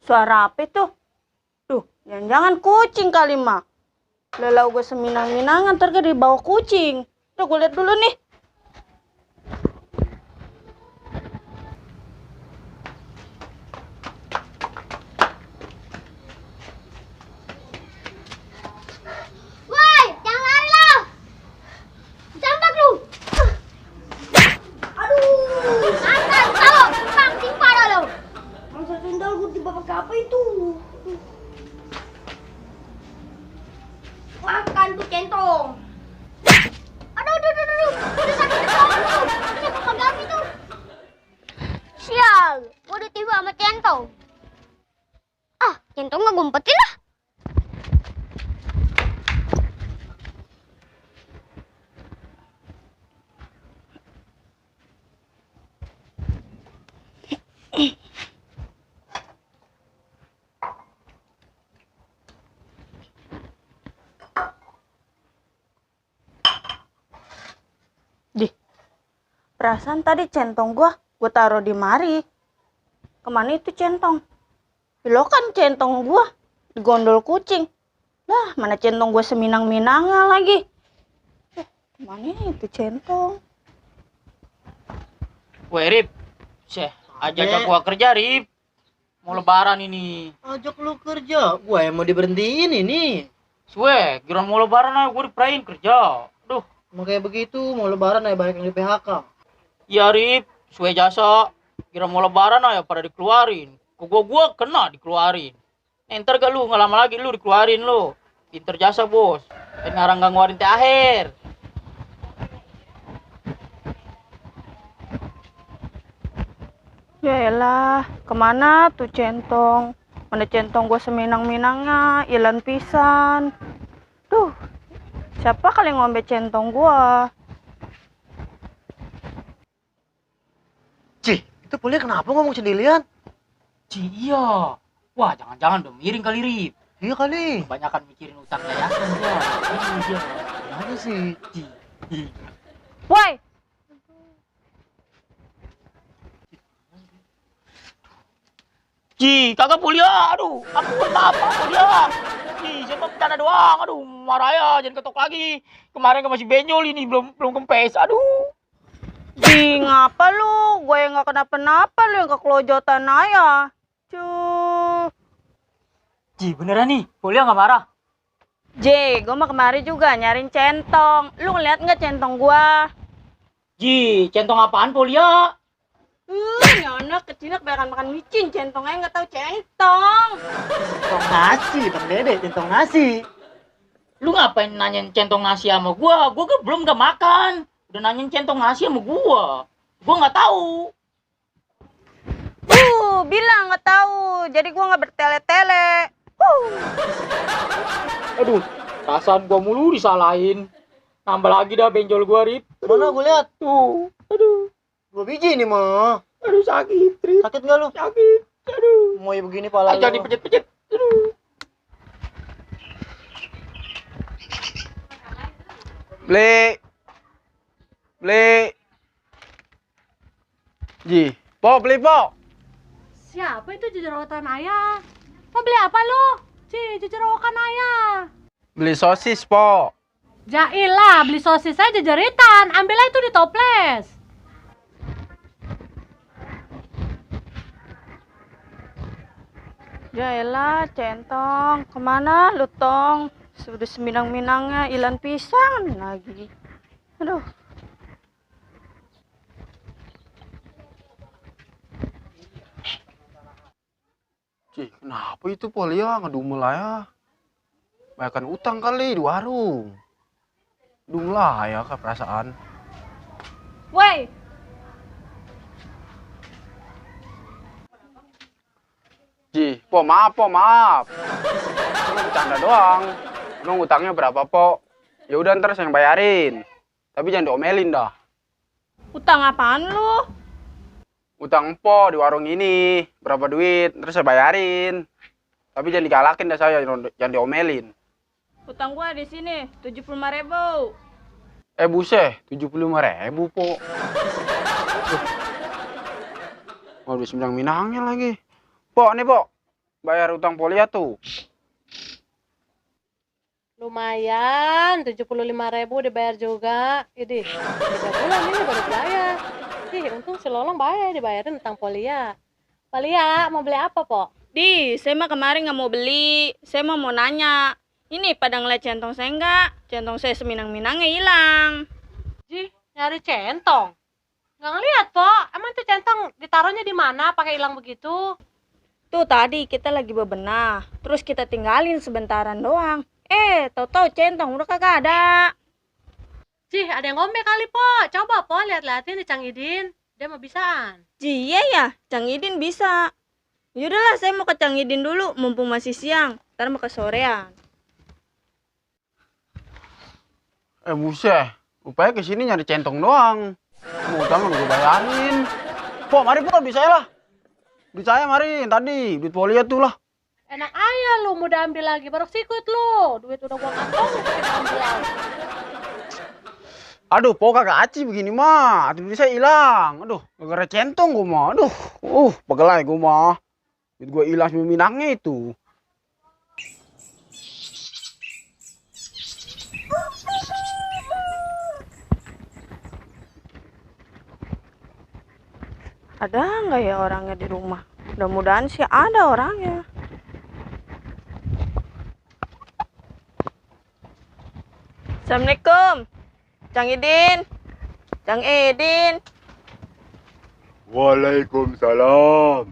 Suara apa tuh? Tuh, jangan-jangan kucing kali, mah. Lelau gue seminang-minangan, ntar gue dibawa kucing. Tuh, gue lihat dulu nih. Woi, jangan lari lo. Jambak lu. Aduh, antar kalau bang timpa lo. Masa sendal gue tiba pakai apa itu? Makan tuh centong. Aduh. Udah sakit tuh. Ini gue pakai apa itu? Sial, gue ditiba sama centong. Ah, centong nggak ngumpetin lah. Dih, perasaan tadi centong gue taruh di mari. Kemana itu centong? Lo kan centong gue di gondol kucing. Lah, mana centong gue seminang-minangnya lagi. Kemana itu centong? Weh Rip, ajak gua kerja Rip. Mau lebaran ini. Ajak lu kerja, gua yang mau diberhentiin ini. Weh, kira mau lebaran aja gua diperain kerja. Duh, Mau kayak begitu, mau lebaran aja banyak yang di PHK. ya Rip, suwe jasa. Kira mau lebaran aja pada dikeluarin. Gua kena dikeluarin. Ntar gak lu, nggak lama lagi lu dikeluarin lu. Pinter jasa bos. Ngarang gak ngeluarin THR. Ya elah, kemana tuh centong? Mana centong gue seminang-minangnya, ilan pisan. Duh, siapa kali ngombe centong gue? Cih, itu kuliah kenapa ngomong sendirian? Iya. Wah, jangan-jangan udah miring kali Rip. Iya kali. Kebanyakan mikirin utang yayasan dia. Ini dia. Gimana sih? Woi, Ji, kagak kuliah, aduh, aku apa kuliah. Ji, saya mau bercanda doang, aduh, marah ya, jangan ketok lagi. Kemarin kan masih benjol ini, belum kempes, aduh. Ji, ngapa lu? Gue yang gak kenapa-napa, lu yang kekelojotan aja. Cuh. Ji, beneran nih, kuliah nggak marah? J, gue mah kemari juga nyariin centong. Lu ngeliat nggak centong gue? Ji, centong apaan kuliah? Ini anak kecilnya kebanyakan makan micin, centongnya nggak tahu centong. Centong nasi, Bang Dede, centong nasi. Lu ngapain nanyain centong nasi sama gua? Gua kan belum gak makan. Udah nanyain centong nasi sama gua. Gua nggak tahu. Bilang nggak tahu. Jadi gua nggak bertele-tele. Aduh, perasaan gua mulu disalahin. Nambah lagi dah benjol gua, Rip. Mana gue lihat? Tuh, aduh. 2 biji nih mah. Aduh sakit, Rip. Sakit nggak lu? Sakit. Aduh. Mau ya begini pala lu. Jangan dipejet-pejet. Aduh. Beli. Ji, po beli po. Siapa itu jejerotan ayah? Mau beli apa lu? Jejerokan ayah. Beli sosis po. Jailah, beli sosis aja jejeritan. Ambillah itu di toples. Ya elah, centong. Kemana lu tong? Sudah seminang-minangnya ilan pisang lagi. Aduh. Ji, kenapa itu po Lia ngedumel ya? Banyakan utang kali di warung. Dumel ya ke perasaan. Woi, Ji, po maaf. Cuma bercanda doang. Emang utangnya berapa po? Ya udah ntar saya yang bayarin. Tapi jangan diomelin dah. utang apaan lu? Utang po di warung ini berapa duit? Terus saya bayarin. Tapi jangan digalakin dah saya, jangan diomelin. Utang gua di sini 75.000. Buset, 75.000 po. Mau 29 minangnya lagi. Po, nih po. bayar utang Polia tuh. Lumayan, 75.000 dibayar juga. Ini 3 bulan ini baru bayar. Untung si Lolong bayar dibayarin utang Polia. Polia, mau beli apa, Po? Di, saya mah kemarin nggak mau beli. Saya mah mau nanya. Ini pada ngeliat centong saya nggak? Centong saya seminang-minangnya hilang. Ji, nyari centong. Nggak ngeliat, Po. Emang tuh centong ditaruhnya di mana pakai hilang begitu? Tuh tadi kita lagi bebenah. Terus kita tinggalin sebentaran doang. Tahu-tahu centong udah kagak ada. Ji, ada yang ngombe kali, Po. Coba, Po, lihat-liatin di Cang Idin. Dia mah bisaan. Ji, iya ya, Cang Idin bisa. Yaudahlah, saya mau ke Cang Idin dulu, mumpung masih siang. Ntar mau ke sorean. Buset, upaya kesini nyari centong doang. Mau utang udah gue bayarin. Po, mari Po, duit saya lah. Duit saya mari, tadi. Duit Polia tuh lah. Enak aja lu, mau diambil lagi. Baru sikut lu. Duit udah gua kantongin tapi diambil lagi. Aduh, Po kagak aci begini mah. Duit saya hilang. Aduh, gara-gara centong gue mah. Aduh, pegelai gue mah. Duit gue hilang seminangnya itu. Ada nggak ya orangnya di rumah? Mudah-mudahan sih ada orangnya. Assalamualaikum, Cang Idin. Cang Idin. Waalaikumsalam.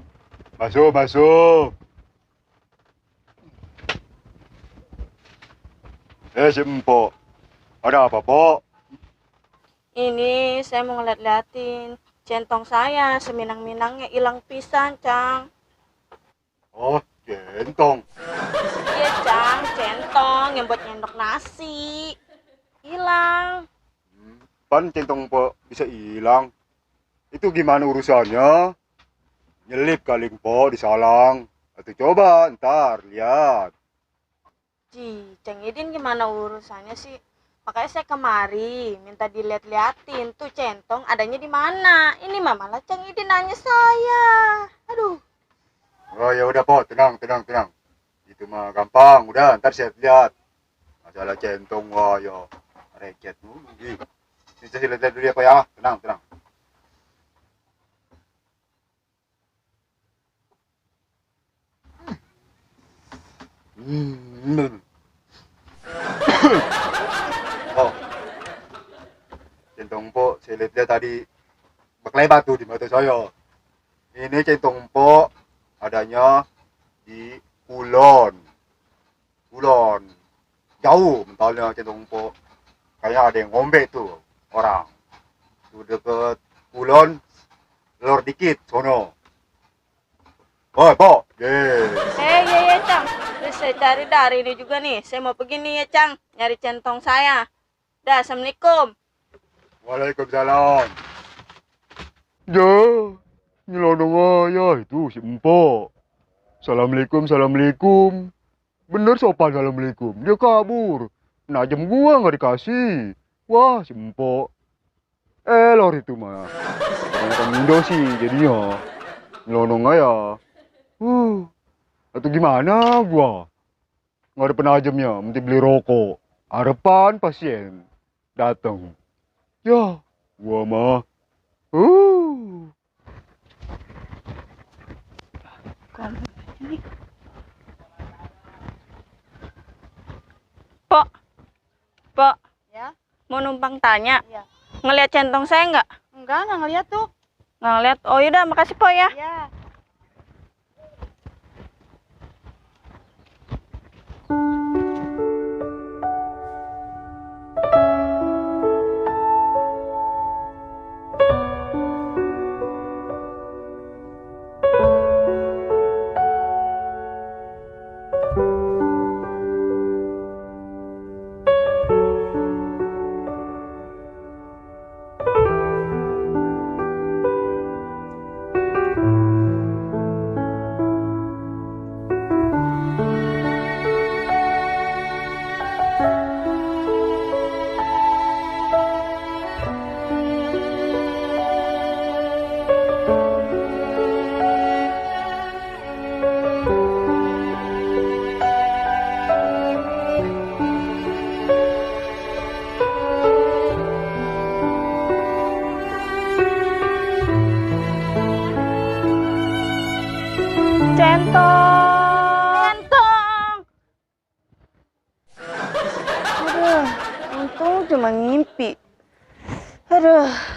Masuk, masuk. Si Empok. Ada apa, Pok? Ini saya mau ngeliat-liatin centong saya, seminang-minangnya hilang pisan, Cang. Oh, centong. Iya, Cang, centong yang buat nyendok nasi. Hilang. Pan centong Pok bisa hilang. Itu gimana urusannya? Nyelip kali Pok di salang. Atau coba ntar lihat. Ji, Cang Idin gimana urusannya sih? Makanya saya kemari minta dilihat-liatin tuh centong adanya di mana. Ini mah malah Cang Idin nanya saya. Aduh. Oh ya udah Pok, tenang, tenang, tenang. Itu mah gampang, udah ntar saya lihat. Masalah centong wah ya reket dulu. Ini saya lihat dulu ya Pak ya. Tenang, tenang. Oh, centong Pok saya lihat tadi berkelebat tuh di mata saya. Ini centong Pok adanya di Kulon. Kulon. Jauh mentalnya centong Pok. Kayak ada yang ngombe tuh orang. Tuh deket Kulon, lor dikit sono. Oh, Pok. Iya, Cang. Terus saya cari dari ini juga nih. Saya mau pergi nih ya, Cang. Nyari centong saya. Dah, Assalamualaikum. Waalaikumsalam. Ya, nyelonong aja itu si Empok. Assalamualaikum, assalamualaikum. Bener sopan assalamualaikum. Dia kabur. Najem gua nggak dikasih. Wah, si Empok. Lor itu mah. Kebanyakan Indo sih jadinya. Nyelonong aja. Atau gimana gua? Nggak ada penajamnya, mesti beli rokok. Harapan pasien datang. Ya, gua mah. Pok, Ya? mau numpang tanya. Iya. Ngeliat centong saya nggak? Enggak ngeliat tuh. Nggak ngeliat. Oh yaudah, makasih Po ya. Ya. cuma ngimpi. Aduh.